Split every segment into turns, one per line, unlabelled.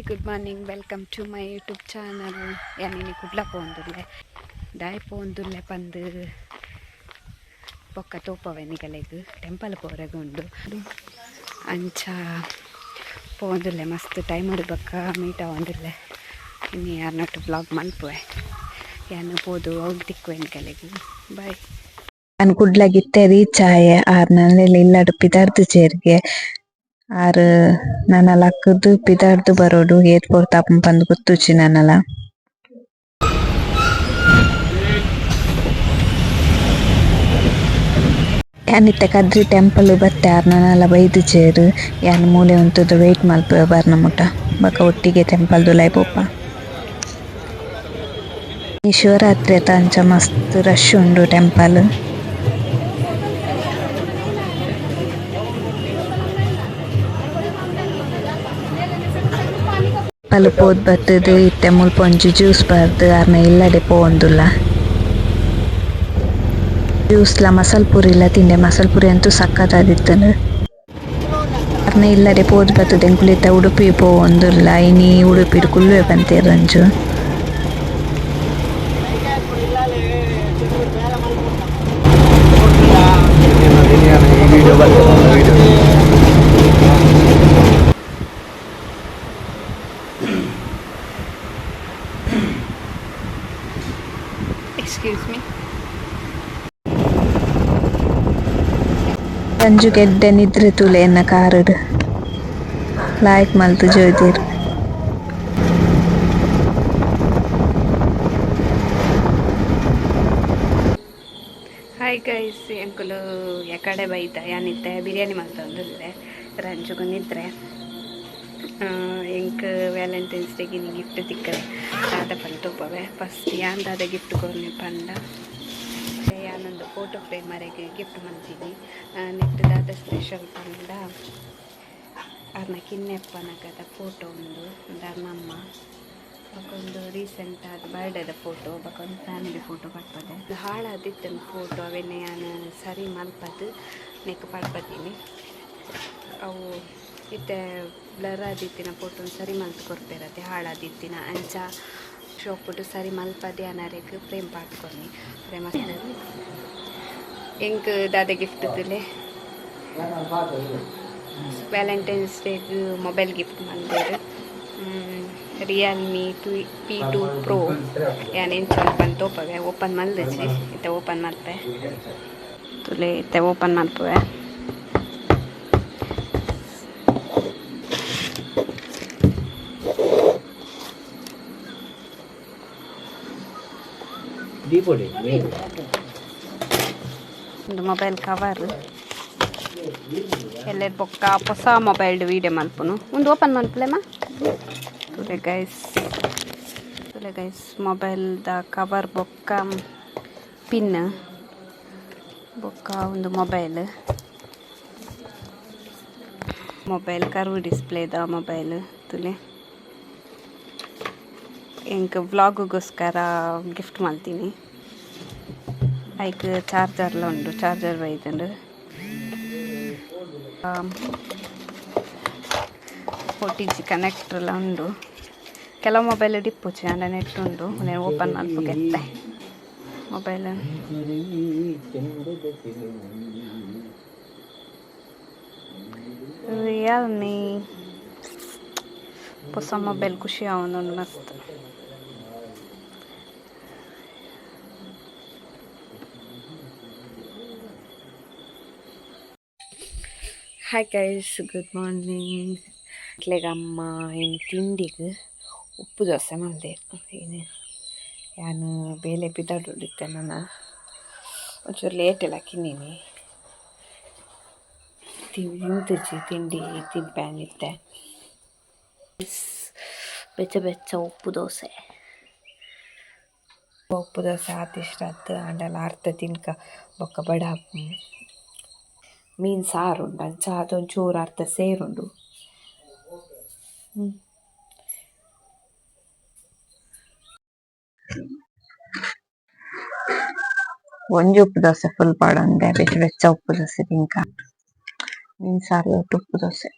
Good morning, welcome to my YouTube channel. ಯಾನ್ ಕುಡ್ಲ ಪೋಂದುಲ್ಲೆ, ದಾಯೆ ಪೋಂದುಲ್ಲೆ ಪಂದ್ ಬೊಕ್ಕ ತೋಪವೆ ನಿಗಲೆಗ್. ಟೆಂಪಲ್ ಪೋರೆಗ್ ಉಂಡು, ಅಂಚ ಪೋಂದುಲ್ಲೆ. ಮಸ್ತ್ ಟೈಮ್ ಬೊಕ್ಕ ಮೀಟ್ ಆವೊಂದುಲ್ಲೆ. ಇನ್ನು ಯಾರ್ನೊಟ್ಟು ವ್ಲಾಗ್ ಮಲ್ಪುವೆ. ಯಾನ್ ಪೋದು ಅವ್ಲು ತಿಕ್ಕುವೆ ನಿಗಲೆಗ್. ಬಾಯ್.
ಯಾನ್ ಕುಡ್ಲಗಿತ್ತೆ ರೀಚ್ ಆಯೆ. ಆರ್ ನಲ್ಲೆಲ್ ಇಲ್ಲಡ್ ಪಿದರ್ದು ಚೇರ್ಗೆ. ಆರ್ ನನ ಲಕ್ಕುದು ಪಿದರ್ದು ಬರೋಡು. ಏತ್ ಪೊರ್ತು ಪಂದ್ ಗೊತ್ತುಜ್ಜಿ ನನಲ. ಯಾನ್ ಇತ್ತೆ ಕದ್ರಿ ಟೆಂಪಲ್ ಬತ್ತೆ. ಆರ್ ನನಲ ಬೈದುಜೆರ್. ಯಾನ್ ಮೂಲೆ ಉಂತುದು ವೇಟ್ ಮಲ್ಪುವೆ ಬರ್ನ ಮುಟ. ಬೊಕ ಒಟ್ಟಿಗೆ ಟೆಂಪಲ್ ದುಲಾಯಿ ಪೋಪ. ಈ ಶಿವರಾತ್ರಿ ಅತ, ಅಂಚ ಮಸ್ತ್ ರಶ್ ಉಂಡು ಟೆಂಪಲ್. ಟೆಂಪಲ್ ಪೋದು ಬತ್ತುದು ಇತ್ತೆ ಮುಲ್ಪ ಒಂಜಿ ಜ್ಯೂಸ್ ಪರ್ದು ಆರ್ನ ಇಲ್ಲಡೆ ಪೋವೊಂದುಲ್ಲ. ಜ್ಯೂಸ್ ಲ ಮಸಾಲ ಪೂರಿ ಲ ತಿಂದೆ. ಮಸಾಲ ಪೂರಿ ಅಂತೂ ಸಖತ್ತಾದಿತ್ತುಂಡು. ಆರ್ನ ಇಲ್ಲಡೆ ಪೋದು ಬತ್ತುದು ಎಂಕುಲು ಇತ್ತೆ ಉಡುಪಿ ಪೋವೊಂದುಲ್ಲ. ಇನಿ ಉಡುಪಿಡ್ ಕುಲ್ಲುವೆ ಪಂತೆರ್ ಅಂಚು.
ಎಕ್ಸ್ಕ್ಯೂಸ್ ಮೀ.
ಅಂಜು ಗೆಡ್ಡೆ ನಿದ್ರೆ ತೂಲೆ ಎನ್ನ ಕಾರುಡು. ಲಾಯ್ಕ್ ಮಲ್ತ್ ಜೋಜೆರ್.
ಹಾಯ್ ಗೈಸ್, ಎಂಕುಲು ಎಕಡೆ ಬೈದ. ಯಾನಿತ್ತೆ ಬಿರಿಯಾನಿ ಮಲ್ತೊಂದುಲ್ಲೆ. ರಂಜುಗು ನಿದ್ರೆ. ಎಂಕ್ ವ್ಯಾಲೆಂಟೈನ್ಸ್ ಡೇಗೆ ಇನಿ ಗಿಫ್ಟ್ ತಿಕ್ಕರೆ ದಾದ ಪಂದ್ ತೂಪವೆ. ಫಸ್ಟ್ ಯಾನ್ ದಾದ ಗಿಫ್ಟ್ ಕೊರ್ನೆ ಪಂಡ, ಯಾನೊಂದು ಫೋಟೋ ಫ್ರೇಮ್ ಅರೆಗ್ ಗಿಫ್ಟ್ ಮಲ್ತಿನಿ. ನೆಟ್ ದಾದ ಸ್ಪೆಷಲ್ ಪಂಡ, ಅರ್ನ ಕಿನ್ನೆಪ್ಪನಗದ ಫೋಟೋ ಉಂಡು, ಉಂದು ಅರ್ನ ಅಮ್ಮ. ಬೊಕೊಂದು ರೀಸೆಂಟ್ ಆದ್ ಬರ್ಡೇದ ಫೋಟೋ, ಬೊಕೊಂದು ಫ್ಯಾಮಿಲಿ ಫೋಟೋ ಪಡ್ಪದೆ. ಹಾಳಾದಿತ್ತುಂಡು ಫೋಟೋ, ಅವೆನ್ ಯಾನ್ ಸರಿ ಮಲ್ಪದ್ ನೆಕ್ ಪಡ್ಪದೀನಿ. ಅವು ಇತ್ತೆ ಬ್ಲರ್ ಆದಿತ್ತಿನ ಫೋಟೋನ್ ಸರಿ ಮಲ್ತ್ ಕೊರ್ಪೆರತೆ ಹಾಳಾದಿತ್ತಿನ. ಅಂಚ ಶೋಪುಡು ಸರಿ ಮಲ್ಪದೆ ಯಾನ್ ಅರೆಗ್ ಫ್ರೇಮ್ ಪಾಡ್ ಕೊರ್ನಿ. ಫ್ರೇಮ್ ಮಸ್ತ್. ಎಂಕ್ ದಾದ ಗಿಫ್ಟ್ ತೂಲೆ. ವ್ಯಾಲೆಂಟೈನ್ಸ್ ಡೇಗ್ ಮೊಬೈಲ್ ಗಿಫ್ಟ್ ಮಲ್ದೆರ್, ರಿಯಲ್ಮಿ ಪಿ2 ಪ್ರೋ. ಯಾನ್ ಎಂಚ ಉಂಡು ಪಂದ್ ತೋಪವೆ. ಓಪನ್ ಮಲ್ದಿಜಿ, ಇತ್ತೆ ಓಪನ್ ಮಲ್ಪೆ. ತೂಲೆ, ಇತ್ತೆ ಓಪನ್ ಮಲ್ಪುವೆ.
ದೀಪೊಡಿ.
ಒಂದು ಮೊಬೈಲ್ ಕವರ್. ಎಲ್ಲೆರ್ ಬೊಕ್ಕ ಹೊಸ ಮೊಬೈಲ್ ವೀಡಿಯೋ ಮಲ್ಪುನು. ಒಂದು ಓಪನ್ ಮಲ್ಪುಲೆಮ. ತೂಲೆ ಗೈಸ್, ತೂಲೆ ಗೈಸ್, ಮೊಬೈಲ್ದ ಕವರ್ ಬೊಕ್ಕ ಪಿನ್ ಬೊಕ್ಕ ಒಂದು ಮೊಬೈಲ್. ಮೊಬೈಲ್ ಕರ್ವ್ ಡಿಸ್ಪ್ಲೇದ ಮೊಬೈಲ್. ತೂಲೆ, ಎಂಕ್ ವ್ಲಾಗುಗೋಸ್ಕರ ಗಿಫ್ಟ್ ಮಲ್ತೀನಿ. ಐಕ್ ಚಾರ್ಜರ್ಲ ಉಂಡು, ಚಾರ್ಜರ್ ಬೈದುಂಡು. 40 ಜಿ ಕನೆಕ್ಟರ್ಲ ಉಂಡು. ಕೆಲವು ಮೊಬೈಲ್ ಇಪ್ಪುಜಿ, ಆಂಡ ನೆಟ್ ಉಂಡು. ಉಂದೆನ್ ಓಪನ್ ಮಲ್ಪುಗೆತ್ತೆ ಮೊಬೈಲ್. ರಿಯಲ್ಮಿ ಹೊಸ ಮೊಬೈಲ್, ಖುಷಿ ಆವೊಂದುಂಡು ಮಸ್ತ್. Hi guys, good morning. ಅಕ್ಲೆಗ್ ಅಮ್ಮ ಇನಿ ತಿಂಡಿಗ್ ಉಪ್ಪು ದೋಸೆ ಮಲ್ದೆರ್. ಇನಿ ಯಾನ್ ಬೇಲೆ ಪಿದಡುಡಿತ್ತೆ ನನ ಒಂಚೂರು ಲೇಟ್ ಲಕ್ಕಿನಿ. ತಿಂತುಜಿ, ತಿಂಡಿ ತಿನ್ಪೆ ಇತ್ತೆ. ಬೆಚ್ಚ ಬೆಚ್ಚ ಉಪ್ಪು ದೋಸೆ. ಉಪ್ಪು ದೋಸೆ ಆತ್ ಇಷ್ಟ ಆತ್, ಆಂಡಲ ಅರ್ಧ ತಿನ್ಕ. ಬೊಕ್ಕ ಬಡ ಮೀನು ಸಾರು ಉಂಡು, ಅಂಚ ಅದೊಂಚೂರು ಅರ್ಧ ಸೇರುಂಡು.
ಒಂಜಿ ಉಪ್ಪು ದೋಸೆ ಫುಲ್ ಪಾಡೊಂದೆ. ಬೆಚ್ಚ ಬೆಚ್ಚ ಉಪ್ಪು ದೋಸೆ ತಿಂಕ. ಮೀನ್ ಸಾರು, ಉಪ್ಪು ದೋಸೆ.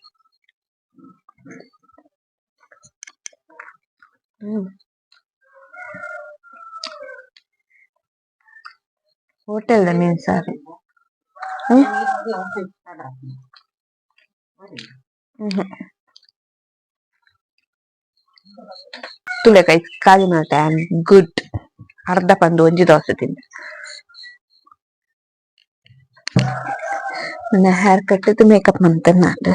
Hotel the ಮೀನ್ ಸಾರು. ಹ್ಮ್ ಹ್ಮ್ ತುಲೆ ಕೈ ಖಾಲಿ ಮಾಡ್ತೆ. I am good. ಅರ್ಧ ಪಂದು ಒಂಜಿ ದೋಸೆ ತಿಂದೆ. ನನ್ನ ಹೇರ್ ಕಟ್ ಮೇಕಪ್ ಮಂತನಾಂಡ್.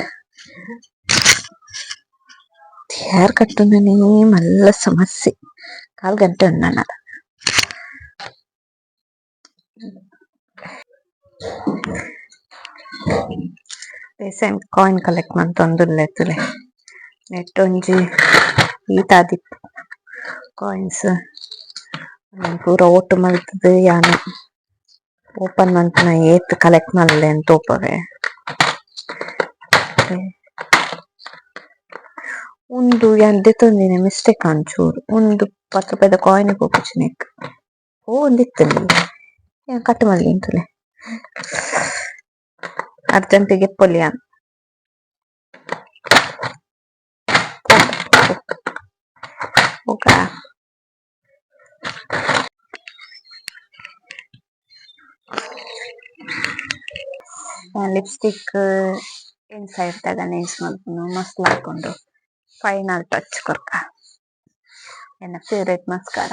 ಹೇರ್ ಕಟ್ ಮಲ್ಲ ಸಮಸ್ಯೆ. ಕಾಲ್ ಗಂಟೆ ಉಂಡು. Same coin collect ಮಂತೊಂದುಲ್ಲೆ ತೂಲೆ. ನೆಟ್ಟ್ ಒಂಜಿ ಈತಾದಿಪ್ಪು ಕಾಯಿನ್ಸ್. ಉಂದೆನ್ ಪೂರ ಒಟ್ಟು ಮಲ್ತುದು ಯಾನ್ ಓಪನ್ ಮನ್ಪುನ ಏತ್ ಕಲೆಕ್ಟ್ ಮಲ್ಲೆ ಅಂದ್ ತೋಪವೆ. ಉಂದು ಯಾನ್ ದೆತೊಂದಿನ ಮಿಸ್ಟೇಕ್ ಒಂಚೂರು. ಉಂದು ಪತ್ತ್ ರೂಪಾಯಿದ ಕಾಯಿನ್ ಪೋಪುಜಿ ನೆಕ್ಕ್. ಪೋವೊಂದಿತ್ತುಂಡು ಯಾನ್ ಕಟ್ ಮಲ್ದಿನಿ ತೂಲೆ. ಅರ್ಜೆಂಟ್ ಗೆಪ್ಪೊಲಿ ಯಾನ್. ಬೊಕ ಲಿಪ್ಸ್ಟಿಕ್ ಇನ್ಸೈಡ್ ದಾದನ ಯೂಸ್ ಮನ್ಪುನು ಮಸ್ತ್ ಲಾಯ್ಕ್. Final touch ಕೊರ್ಕ. ಎನ್ನ ಫೇವರೇಟ್ ಮಸ್ಕಾರ.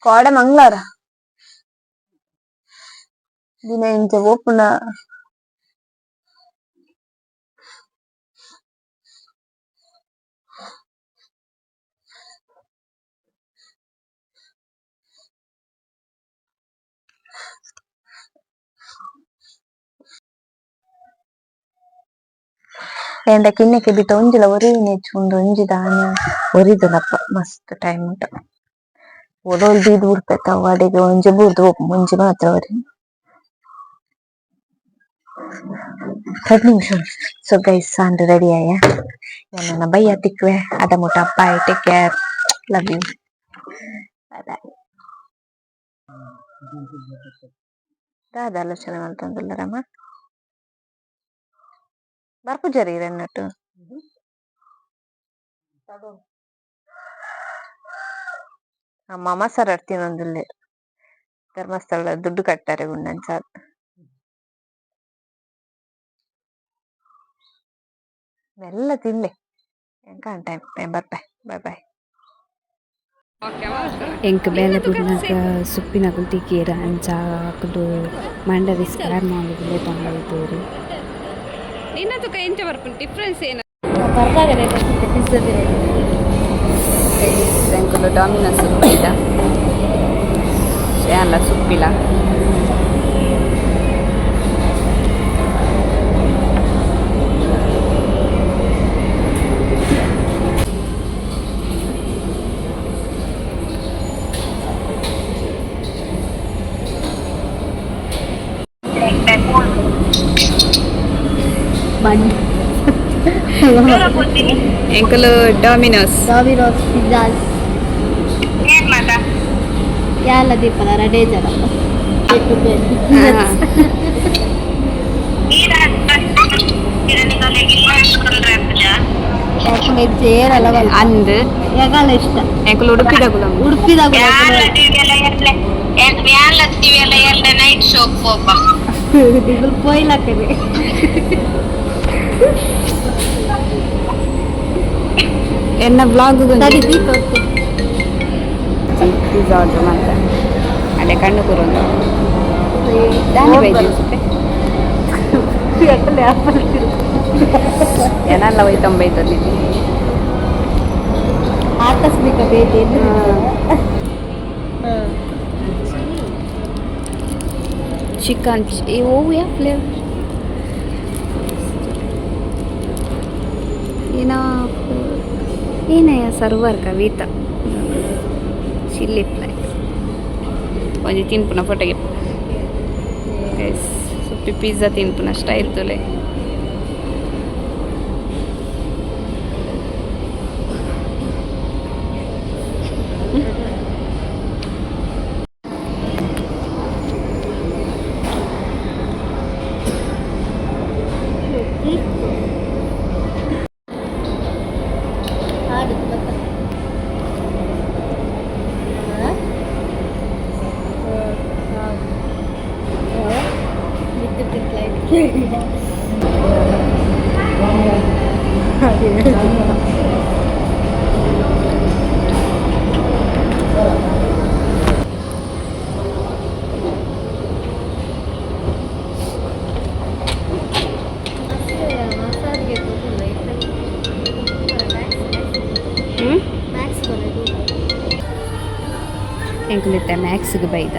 ಕೋಡೆ ಮಂಗಳಾರ ದಿನ ಇಂಚ ಪೋಪುನ. ಎಂಡ ಕಿನ್ನೆ ಕೆಬಿತ ಒಂಜಿಲ ಒರಿನೆಚ್ ಉಂದು ಒಂಜಿ ದಾನೆ ಒರಿದುಂಡಪ್ಪ ಮಸ್ತ್ ಟೈಮ್ ಮುಟ. ಓಲೋಲ್ ದೀದ್ ಬುಡ್ಪೆತ ಅವ್ ಅಡೆಗ್ ಒಂಜಿ ಬೂರ್ದು ಪೋಪುಂಡು ಒಂಜಿ ಮಾತ್ರ ಒರಿ. ರಡ್ಡ್ ನಿಮಿಷ. ಸೊ ಗೈಸ್, ಆಂಡ್ ರೆಡಿ ಆಯ. ಯಾನ್ ನನ ಬಯ್ಯ ತಿಕ್ಕುವೆ. ಅದ ಮುಟ bye, take care, love you, bye bye. ದಾದ ಆಲೋಚನೆ ಮಲ್ತೊಂದುಲ್ಲರಮ್ಮ? ಬರ್ಪುಜರ್ ಇರೆನೊಟ್ಟು? ಅಮ್ಮ ಮಸರಡ್ ತಿನೊಂದುಲ್ಲೆರ್. ಧರ್ಮಸ್ಥಳ ದುಡ್ಡು ಕಟ್ಟರೆ ಉಂಡು ಅಂಚಾದ್. ಮೆಲ್ಲ ತಿನ್ಲೆ. ಎಂಕ್ ಆಂಡ್ ಟೈಮ್. ಯಾನ್ ಬರ್ಪೆ. Bye bye.
ಎಂಕ್ ಬೇಲೆ ಬುಡ್ನಗ ಸುಪ್ಪಿನಕುಲು ತಿಕಿಯೆರ್. ಅಂಚ ಅಕುಲು ಮಂಡವಿ ಸ್ಕ್ವೇರ್ ಮಾಲ್ ಗ್ ಲೆತೊಂದು ಪೋತೆರ್. ನಿನ್ನ ತುಕ ಎಂಚ ಬರ್ಪುಂಡು ಡಿಫ್ರೆನ್ಸ್ ಏನ? ಎಂಕುಲು ಡಾಮಿನೋಸ್ ಬೈದ. ಯಾನ್ಲ ಸುಪ್ಪಿಲ. ಎಂಕುಲು ಡಾಮಿನೋಸ್.
ಡಾಮಿನೋಸ್ ಪಿಜ್ಜಾಸ್ ಯಾಲ ದೀಪದ ರಡೇ ಜನಪ್ಪ.
ಅಂದ್.
ಯಗಾಲ ಇಷ್ಟ.
ಎಂಕುಲು ಉಡುಪಿದಗುಲ.
ಉಡುಪಿದಾಗ.
Night show ಪೋಪ.
ಪೋಯ್ಲಾಕದೆ.
ಎನ್ನ ವ್ಲಾಗ್.
ತಡಿ, ದೀಪ.
ಪಿಜ್ಜಾ ಆರ್ಡರ್ ಮಾಡ್ತೆ. ಅಲ್ಲೇ ಕಣ್ಣು ಕೂರೊಂದು ದಾನಿ ಬೈದಿ ಸುಪ್ಪೆ. ಏನಲ್ಲ ಒಯ್ತೊಂಬೈತಲ್ಲಿ.
ಆಕಸ್ಮಿಕ ಭೇಟಿ.
ಚಿಕನ್ ಓ ಯಾ ಫ್ಲೇವರ್ ಏನೋ ಏನಯ್ಯ server Kavita chilli flakes. ಒಂಜಿ ತಿನ್ಪುನ ಫೋಟೋಗೆ ಗೈಸ್. ಸುಪ್ಪಿ ಪಿಜ್ಜಾ ತಿನ್ಪುನ ಸ್ಟೈಲ್ ತುಲೆ.
ಮ್ಯಾಕ್ಸ್.
ಎಂಕುಲಿತ್ತೆ ಮ್ಯಾಕ್ಸ್ಗೆ ಬೈದ.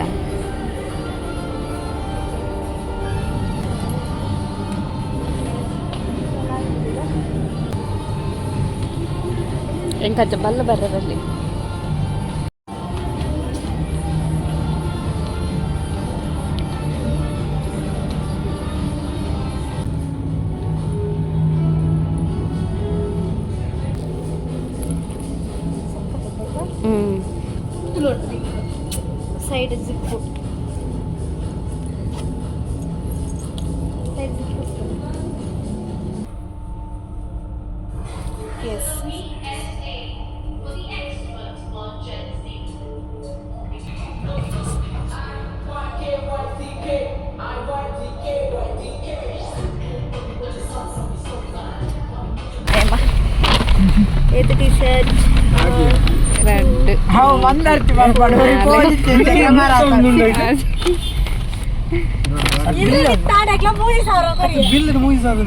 ಎಂಕಂಚ ಬಲ್ಲ ಬರ್ರಲ್ಲಿ. ಹ್ಞೂ.
Side zip, side zip.
S.
ಏತ್ ಟಿ ಶರ್ಟ್?
ರಡ್ಡ್.
ಒಂದರ್ತಿ ಬರ್ಬಾರ್ದು. ಬಿಲ್ 3000.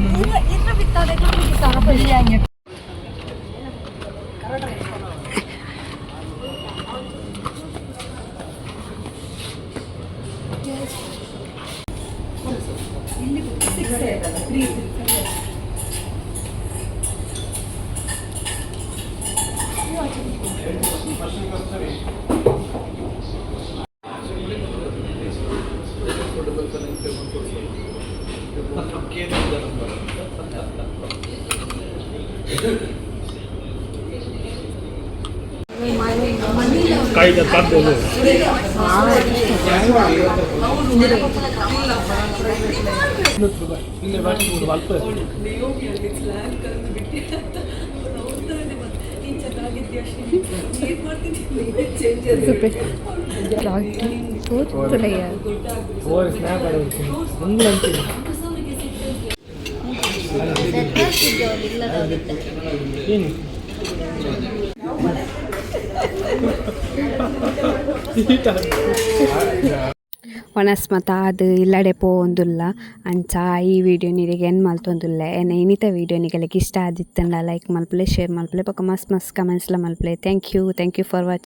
ವನಸ್ ಮತ ಅದು ಇಲ್ಲಡೆ ಪೋವೊಂದುಲ್ಲ. ಅಂಚ ಈ ವಿಡಿಯೋ ನಿರೆಗ್ ಎಂಡ್ ಮಲ್ತೊಂದುಲ್ಲೆ. ಎನ್ನ ಇನಿತ ವಿಡಿಯೋ ನಿಗಲೆಗ್ ಇಷ್ಟ ಆದಿತ್ತಂಡ ಲೈಕ್ ಮಲ್ಪುಲೆ, ಶೇರ್ ಮಲ್ಪುಲೆ, ಬೊಕ ಮಸ್ತ್ ಮಸ್ತ್ ಕಮೆಂಟ್ಸ್ಲ ಮಲ್ಪುಲೆ. Thank you, thank you for watching.